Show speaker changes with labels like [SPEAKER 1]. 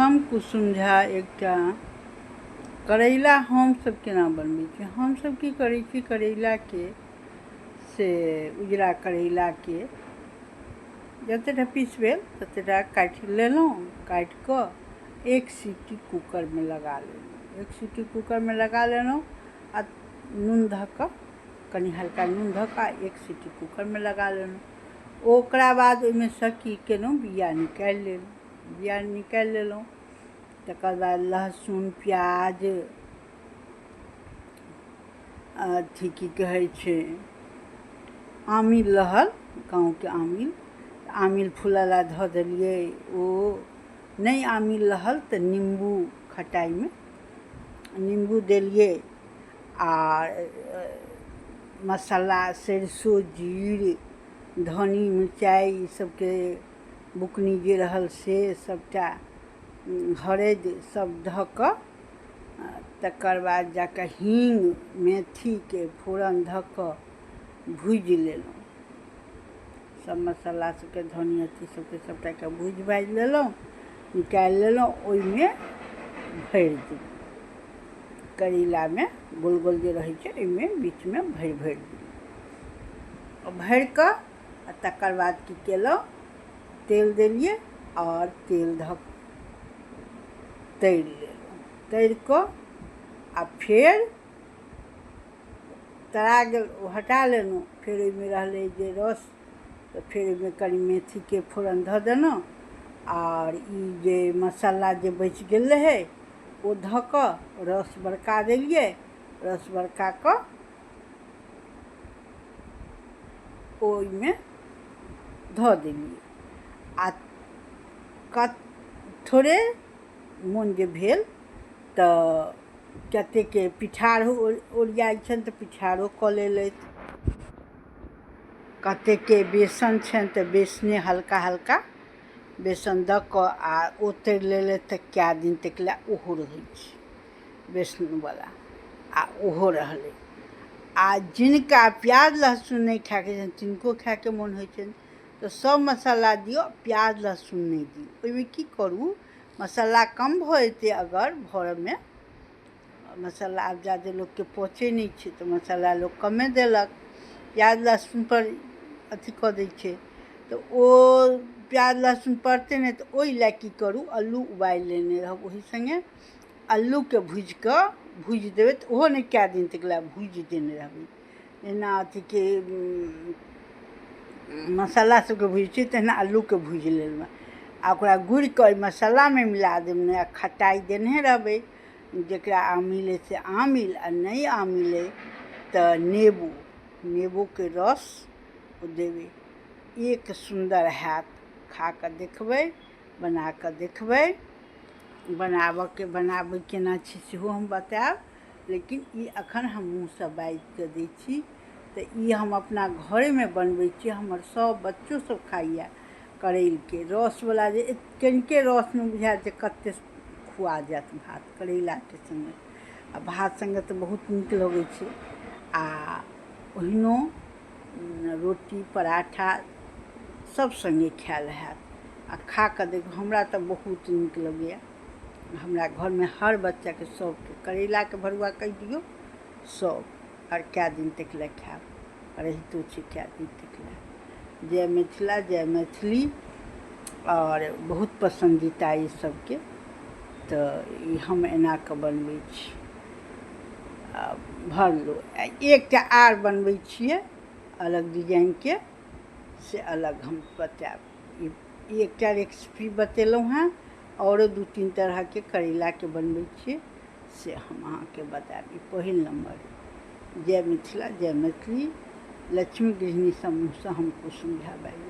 [SPEAKER 1] हम कुसुम झा एकटा करैला हमसब केना बनबै छी। हमसब की करै छी, करैलाके से उजरा करैलाके जतेक टा पीस भेल ततेक टा काटि लेलहुँ। काटि कऽ एक सीटी कूकरमे लगा लेलहुँ। एक सीटी कूकरमे लगा लेलहुँ आ नून धऽ कऽ, कनि हल्का नून धऽ कऽ आ एक सीटी कूकरमे लगा लेलहुँ। ओकरा बाद ओहिमे सँ की केलहुँ, बिआ निकालि लेलहुँ। बिआ निकालि लेलहुँ, तकर बाद लहसुन प्याज अथी की कहै छै, आमिल रहल, गाँवके आमिल, आमिल फुलै लए धऽ देलियै। ओ नहि आमिल रहल तऽ निम्बू, खटाइमे निम्बू देलियै। आ मसाला सरिसो, जीर, धनी, मिरचाइ, ई सबके बुकनी जे रहल से सबटा, हरदि सब धऽ कऽ, तकर बाद जाकऽ हीङ्ग मेथीके फोरन धऽ कऽ भुजि लेलहुँ। सब मसाला सबके, धनी अथी सबके सबटाके भुजि भाजि लेलहुँ, निकालि लेलहुँ। ओहिमे भरि दियौ करैलामे, गोल गोल जे रहै छै ओहिमे बीचमे भरि भरि दियौ। भरि कऽ आ तकर बाद की केलहुँ, तेल देलियै आओर तेल धऽ तरि लेलहुँ। तरि कऽ आ फेर तरा गेल, ओ हटा लेलहुँ। फेर ओहिमे रहलै जे रस, तऽ फेर ओहिमे कनि मेथीके फोरन धऽ देलहुँ आओर ई जे मसाला जे बचि गेल रहै ओ धऽ कऽ रस बरका देलियै। रस बरका कऽ ओहिमे धऽ देलियै। आ थोड़े मोन जे भेल तऽ कतेकके पिठार ओरियाइ छनि तऽ पिठारो कऽ लेलथि, कतेकके बेसन छनि तऽ बेसने हल्का हल्का बेसन दऽ कऽ आ ओ तरि लेलथि, तऽ कए दिन तक लए ओहो रहै छै बेसनवला आ ओहो रहलै। आ जिनका प्याज लहसुन नहि खायके छनि, तिनको खायके मोन होइ छनि तऽ सब मसाला दियौ, प्याज लहसुन नहि दियौ। ओहिमे की करू, मसाला कम भऽ जेतै। अगर भरऽमे मसाला आब जादे लोकके पचै नहि छै तऽ मसाला लोक कमे देलक, प्याज लहसुनपर अथी कऽ दै छै, तऽ ओ प्याज लहसुन पड़तै नहि। तऽ ओहि लए की करू, अल्लू उबालि लेने रहब, ओहि सङ्गे अल्लूके भुजि कऽ भुजि देबै तऽ ओहो नहि कए दिन तक लए भुजि देने रहबै। जेना अथीके मसाला सबके भुजै छियै तहिना अल्लूके भुजि लेलहुँ आ ओकरा गुड़ि कऽ ओहि मसालामे मिला देबै आ खटाइ देनहे रहबै। जकरा आमिल अइ से आमिल, आ नहि आमिल अइ तऽ नेबो, नेबोके रस ओ देबै। एक सुन्दर हैत, खा कऽ देखबै, बना कऽ देखबै। बनाबऽके बनाबै केना छै सेहो हम बतायब, लेकिन ई एखन हम मुँहसँ बाजिकऽ दै छी। तऽ ई हम अपना घरेमे बनबै छी, हमर सब बच्चो सब खाइए। करैलके रसवला जे कनिके रसमे बुझायत जे कते खुआ जायत भात करैलाके सङ्गे, आ भात सङ्गे तऽ बहुत नीक लगै छै। आ ओहिनो रोटी पराठा सब सङ्गे खायल हैत। आ खा कऽ देखू, हमरा तऽ बहुत नीक लगैए। हमरा घरमे हर बच्चाके सबके करैलाके भरुआ कहि दियौ सब, आर कए दिन तक लए खायब, रहितो छै कए दिन तक लए। जय मिथिला, जय मैथिली। आओर बहुत पसन्दीदा ई सबके, तऽ ई हम एना कऽ बनबै छी। आ भरलहुँ, एकटा आर बनबै छियै अलग डिजाइनके, से अलग हम बतायब। ई एकटा रेसिपी बतेलहुँ हेँ, आओरो दू तीन तरहके करैलाके बनबै छियै से हम अहाँके बतायब। ई पहिल नम्बर। जय मिथिला, जय मैथिली। लक्ष्मी गृहिणी समूहसँ हम कुसुम झा बाजि रहल।